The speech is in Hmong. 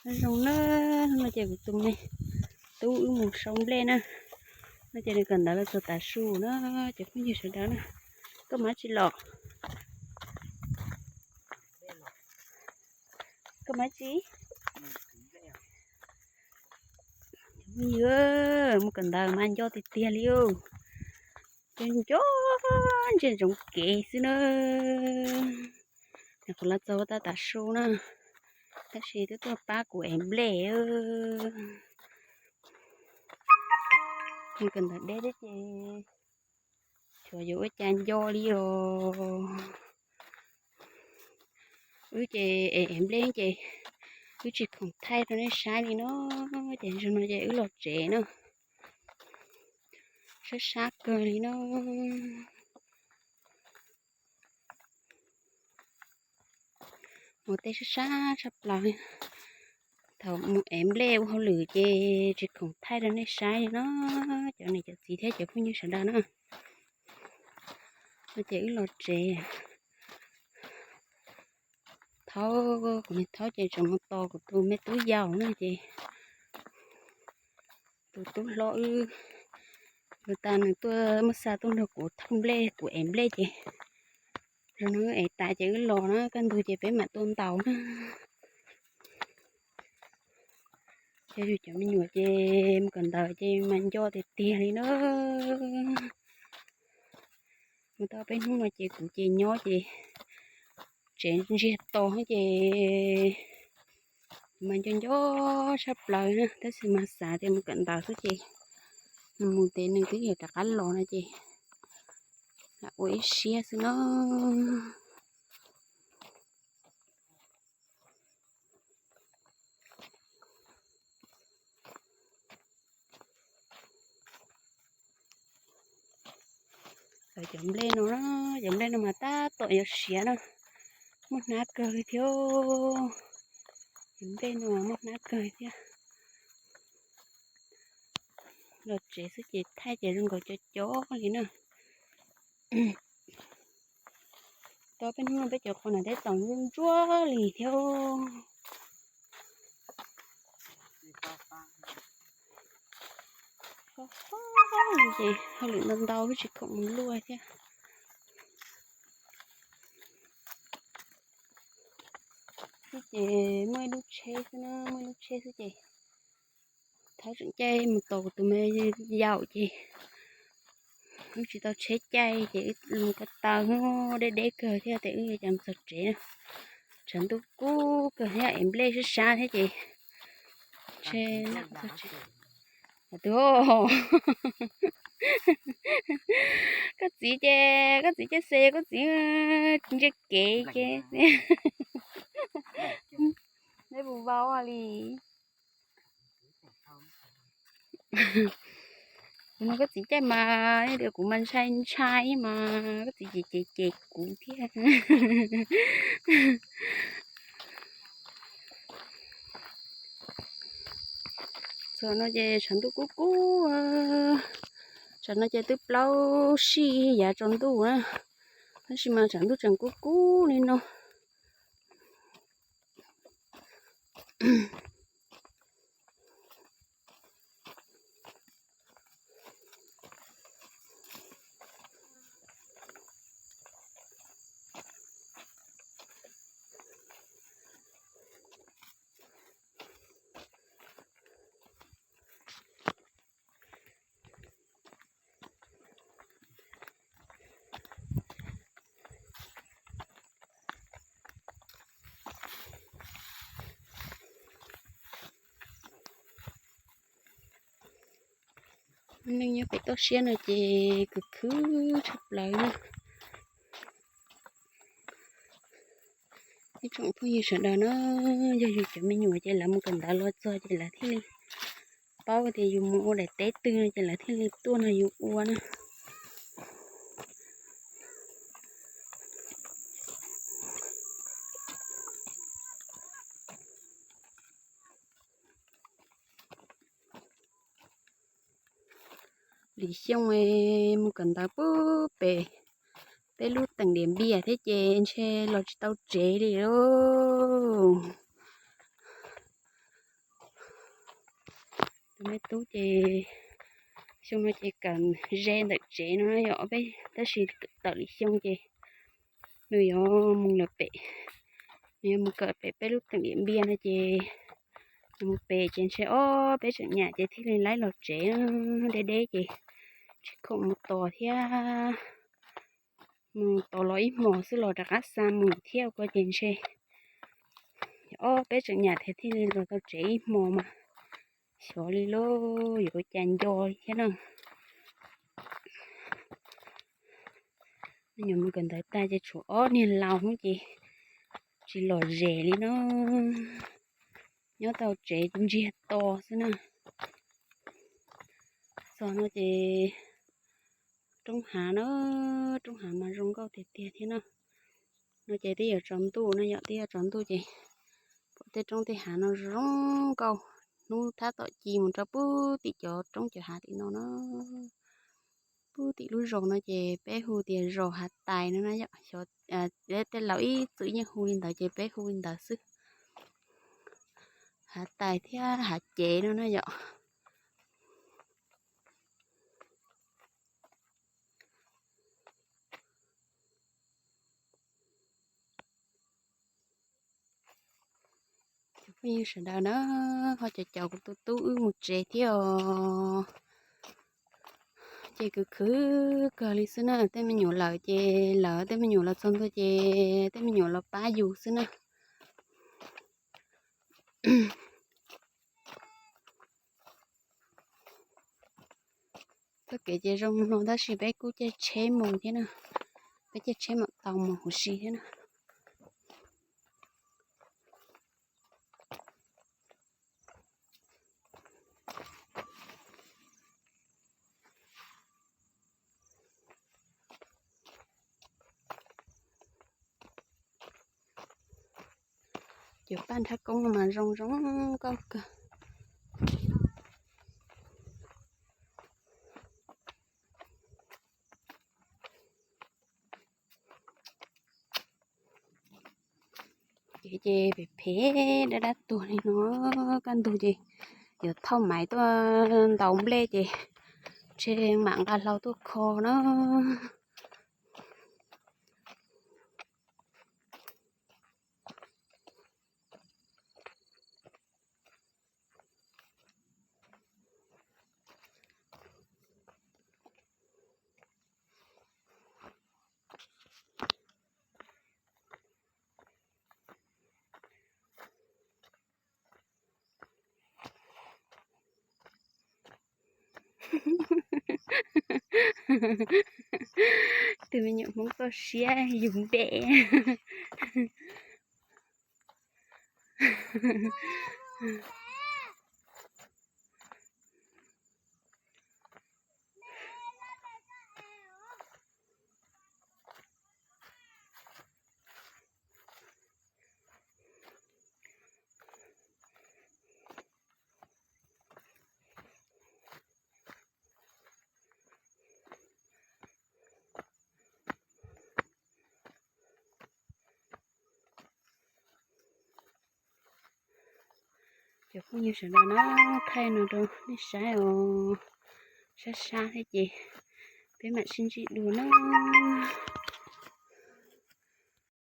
Zoo na, no ces kuv tus me tub wb mus sau nplej na. No ces nws kawm ntawv los txog tav su na, ces phooj ywg sawv daws na. Koj mus dab tsi los? Koj mus dab tsi? Phooj ywg, mus kawm ntawv mas nco tiag tiag li os. Ces nco ntsia ntsoov kev xwb na. Nyuam qhuav los txog tau tav su na, tab sis twb tuaj pab kuv ev nplej. Mus kawm ntawv deb thiab ces xyov yuav ua cas nco li os. Wb ces ev ev nplej ces wb tsis khoom thaij rau nej saib li no, ces zaum no ces wb los tsev na. Sab sab kawg li no. Mus tej sab sab tshaj plaws. Thaum mus ev nplej ua hauj lwm ces tsis khoom thaij rau nej saib li no, cov niam cov txiv thiab cov phooj ywg sawv daws na. No ces wb los tsev. Thaub, kuv niag thaub ces tseem mus tos kuv tus me tub yau na ces tus tub hlob wb, ua tas nws tuaj muab xa tuaj nrog kuv thauj nplej, kuv ev nplej ces zaum no wb ev tas ces wb los na, kaj ntug ces peb mam tuaj ntaus na. Ces yus cov me nyuam ces mus kawm ntawv ces mas nco tiag tiag li na. Mus tau peb hnub no ces kuv ces nyob ces tsev ntsiag to ces kuv mas nco nco tshaj plaws na, tab sis mas xav tias mus kawm ntawv xwb ces nws mus ces nws twb yuav rov qab los no ces lam ua ib siab xwb na. Cov nplej no, cov nplej no mas tab tom yuav siav na, muaj hnab kawg li thiab. Cov nplej no mas muaj hnab kawg thiab. Los tsev xwb ces thaij ces zoo nkaus co co li na. Tau peb hnub no peb cov qhov no tej tau ntsuab ntsuab li thiab. Ces hauj lwm ntau ntau tsis khoom mus luaj thiab. Xwb ces muaj ib lub tsheb xwb na, muaj ib lub tsheb xwb ces thaum tseem caij mus tos kuv tus me yaum ces wb tsis tau tsheb caij ces wb mus ko taw deb deb kawg thiab ces wb yuav cas mus txog tsev na. Tshav ntuj kub kawg thiab es nplej sab sab thiab ces ntshe lam txog tsev. Tus, koj txiv ces koj txiv caij xe, koj txiv ntsia kev ces neb puas vau li. Kuv no koj txiv caij mas, kuv mas ntshai ntshai mas koj txiv ces ces ces kuv thiab. Txog no ces tshav ntuj kub kub, tsam no ces twb plaub sij yav tsaus ntuj na, tab sis mas tshav ntuj tseem kub kub li no. Neeg nyob pem toj siab no ces khwv khwv tshaj plaws na. Ib tsoom phooj ywg sawv daws na, yog yus cov me nyuam ces lawv mus kawm ntawv los txog ces lawv thiaj li paub tias yus mus ua daim teb twg no ces lawv thiaj li tuaj nrog yus ua na. Lim xyoo mus kawm ntawv pub pem peb lub teem Diam Npias thiab ces ntshe los tsis tau tsev li lauj. Tus me tub ces xyoo no ces kawm ze ntawm tsev no yog ob peb, tab sis tawm lwm xyoo ces nws yuav mus lawm pem, nws yuav mus kawm pem peb lub teem Diam Npiaj no ces nws mus pem ces ntshe ob peb tseem nyam ces thiaj li laib los tsev deb deb ces tsis khoom mus tos thiab. Mus tos los ib hmos xwb los rov qab xa mus thiab ko ces ntshe ob peb tseem nyam thiaj li los tau tsev ib hmos mas xyov li lauj, yuav ua cas nco li thiab na. Me nyuam mus kawm ntawv tag ces tshuav ob niag laus hnub ces tsis lom zem li na, nyob tau tsev ntsiag to xwb na. Txog no ces roob hav na, roob hav mas zoo nkauj tiag tiag thiab na. No ces twb yuav tsaus ntuj no yom, twb yuav tsaus ntuj ces pom tej roob tej hav no zoo nkauj. Hnub thab tom ci mus rau pub tim cov roob cov hav tim no na. Pub tim lub zos no ces peb hu tias zos Hav Tais no na yom. Tej laus ib txwm yeej hu li ntawd ces peb hu li ntawd xwb. Hav Tais thiab Hav Cev no na yom. Cov phooj ywg sawv daws na, ho caum caum kuv tus tub wb mus tsev thiab os. Ces khwv khwv kawg li xwb na, tej me nyuam lawm ces lawm, tej me nyuam los txog ntua ces tej me nyuam los pab yus xwb na. Txoj kev ces zoo no tab sis peb kuj caij tsheb mus thiab na, peb caij tsheb mam tau mus huv si thiab na. Cov paj nrhab koob no mas zoo zoo nkauj kawg. Kev ces phem phem dab dab tuag li no, kaj ntug ces yuav thauj maiv tuaj ntaus nplej ces ntshe mam nqa hlau tuaj kho na. Tus me nyuam Hmoob txoj siab yug npe. Cov phooj ywg sawv daws na, thaij no rau nej saib os, sab sab thiab ces peb mam sib ntsib dua na.